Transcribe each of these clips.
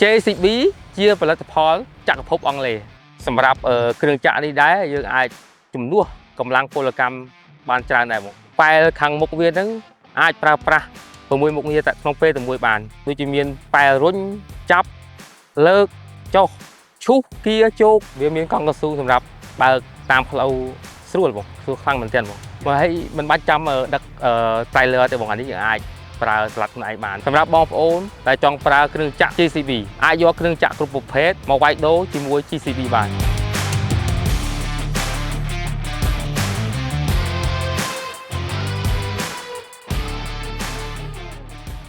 JCB ជាផលិតផលចក្រភពអង់គ្លេសសម្រាប់គ្រឿងចក្រនេះដែរយើងអាចជំនួសកម្លាំងពលកម្មបានច្រើនដែរមកប៉ែលខាងមុខវាហ្នឹងអាចប្រើប្រាស់6មុខងារតែក្នុងពេលតែមួយបានដូចជាមានប៉ែលរុញចាប់លើកចុះឈូសគៀជោគវាមានកង់កស៊ូសម្រាប់បើកតាមផ្លូវស្រួលបងស្រួលខ្លាំងមែនទែនបងមកហើយមិនបាច់ចាំដឹក trailer ទេបងអានេះយើងអាចប្រើស្លាត់ខ្លួនឯងបានសម្រាប់បងប្អូនដែលចង់ប្រើគ្រឿងចក្រ JCB អាចយកគ្រឿងចក្រគ្រប់ប្រភេទមកវាយដូរជាមួយ JCB បាន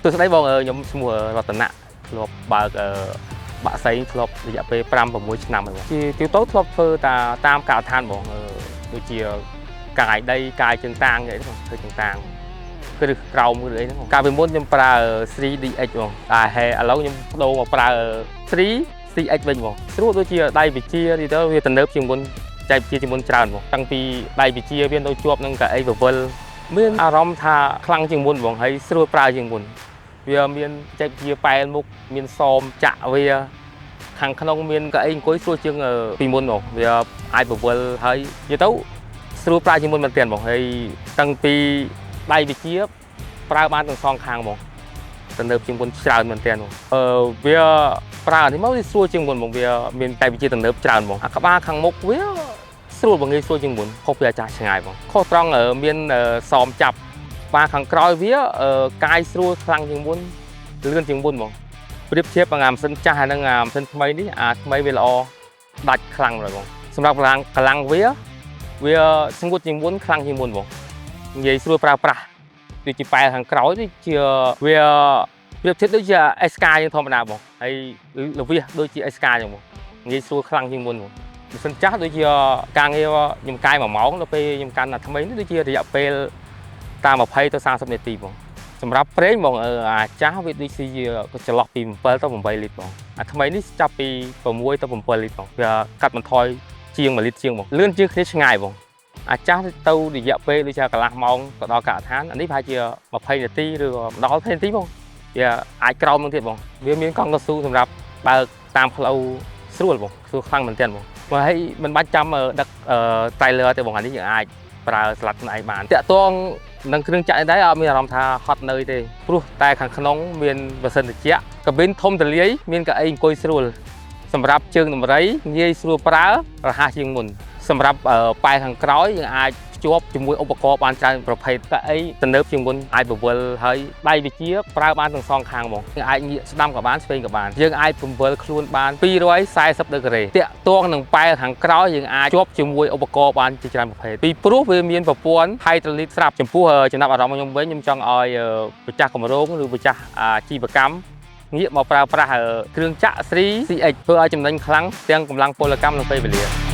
សួស្តីបងខ្ញុំឈ្មោះរតនៈធ្លាប់បើកបាក់សីធ្លាប់រយៈពេល5 6ឆ្នាំហើយបងជាទូទៅធ្លាប់ធ្វើតាតាមការដ្ឋានបងដូចជាកាយដីកាយជើងតាងអីហ្នឹងបងធ្វើជើងតាងគ្រឹះក្រោមឬអីហ្នឹងបងកាលពីមុនខ្ញុំប្រើ 3DX បងតែហេឥឡូវខ្ញុំបដូរមកប្រើ 3CX វិញបងស្រួលដូចជាដៃវិជានេះទៅវាទំនើបជាងមុនចែកវិជាជាងមុនច្រើនបងតាំងពីដៃវិជាវានៅជាប់នឹងកៅអីពវិលមានអារម្មណ៍ថាខ្លាំងជាងមុនបងហើយស្រួលប្រើជាងមុន វាមានចែកជាប៉ែលមុខមានសមចាក់វាខាងក្នុងមានកៅអីអង្គុយស្រួលជាងពីមុនបងវាអាចពវិលហើយនិយាយទៅស្រួលប្រើជាងមុនមែនទែនបងហើយតាំងពីដៃវិជាប្រើបានទាំងសងខាងបងទំនើបជាងមុនច្រើនមែនទែនបងអឺវាប្រើនេះមកវាស្រួលជាងមុនបងវាមានតែវិជាទំនើបច្រើនបងអាក្បាលខាងមុខវាស្រួលបងងាយស្រួលជាងមុនខុសពីអាចារ្យឆ្ងាយបងខុសត្រង់មានសមចាប់ បាទខាងក្រោយវាកាយស្រួលខ្លាំងជាងមុនលឿនជាងមុនហ្មងប្រៀបធៀបអាម៉ាស៊ីនចាស់ហើយនិងអាម៉ាស៊ីនថ្មីនេះអាថ្មីវាល្អដាច់ខ្លាំងហើយបងសម្រាប់កម្លាំងកម្លាំងវាវាស្ងួតជាងមុនខ្លាំងជាងមុនហ្មងនិយាយស្រួលប្រើប្រាស់ដូចជាប៉ែលខាងក្រោយដូចជាវាប្រៀបធៀបដូចជា SK យើងធម្មតាបងហើយលវិសដូចជា SK ចឹងបងនិយាយស្រួលខ្លាំងជាងមុនហ្មងម៉ាស៊ីនចាស់ដូចជាការងារខ្ញុំកាយ1ម៉ោងដល់ពេលខ្ញុំកាន់អាថ្មីនេះដូចជារយៈពេល តាម20ទៅ30នាទីបងសម្រាប់ប្រេងបងអាចាស់វាដូចជាចន្លោះពី7ទៅ8លីត្របងអាថ្មីនេះចាប់ពី6ទៅ7លីត្របងវាកាត់បន្ថយជាង1លីត្រជាងបងលឿនជាងគ្នាឆ្ងាយបងអាចាស់ទៅរយៈពេលដូចជាកន្លះម៉ោងទៅដល់ការដ្ឋានអានេះប្រហែលជា20នាទីឬក៏មិនដល់20នាទីបងវាអាចក្រោមនឹងទៀតបងវាមានកង់កស៊ូសម្រាប់បើកតាមផ្លូវស្រួលបងស្រួលខ្លាំងមែនទែនបងមកហើយមិនបាច់ចាំដឹក trailer ទេបងអានេះយើងអាចប្រើស្លាត់ខ្លួនឯងបានតាក់ទង នឹងគ្រឿងចក្រនេះដែរអត់មានអារម្មណ៍ថាហត់នឿយទេព្រោះតែខាងក្នុងមានម៉ាស៊ីនត្រជាក់កាប៊ីនធំទូលាយមានកៅអីអង្គុយស្រួលសម្រាប់ជើងដំរីងាយស្រួលប្រើរហ័សជាងមុនសម្រាប់ប៉ែខាងក្រោយយើងអាចភ្ជាប់ជាមួយឧបករណ៍បានច្រើនប្រភេទកៅអីទំនើបជាងមុនអាចពវិលហើយដៃវិជាប្រើបានទាំងសងខាងហ្មងយើងអាចងាកស្ដាំក៏បានឆ្វេងក៏បានយើងអាចពវិលខ្លួនបាន240ដឺក្រេតាក់ទងនឹងប៉ែខាងក្រោយយើងអាចជាប់ជាមួយឧបករណ៍បានជាច្រើនប្រភេទពីព្រោះវាមានប្រព័ន្ធ hydraulic ស្រាប់ចំពោះចំណាប់អារម្មណ៍ខ្ញុំវិញខ្ញុំចង់ឲ្យម្ចាស់គម្រោងឬម្ចាស់អាជីវកម្មងាកមកប្រើប្រាស់គ្រឿងចក្រ 3CX ធ្វើឲ្យចំណេញខ្លាំងទាំងកម្លាំងពលកម្មនិងពេលវេលា។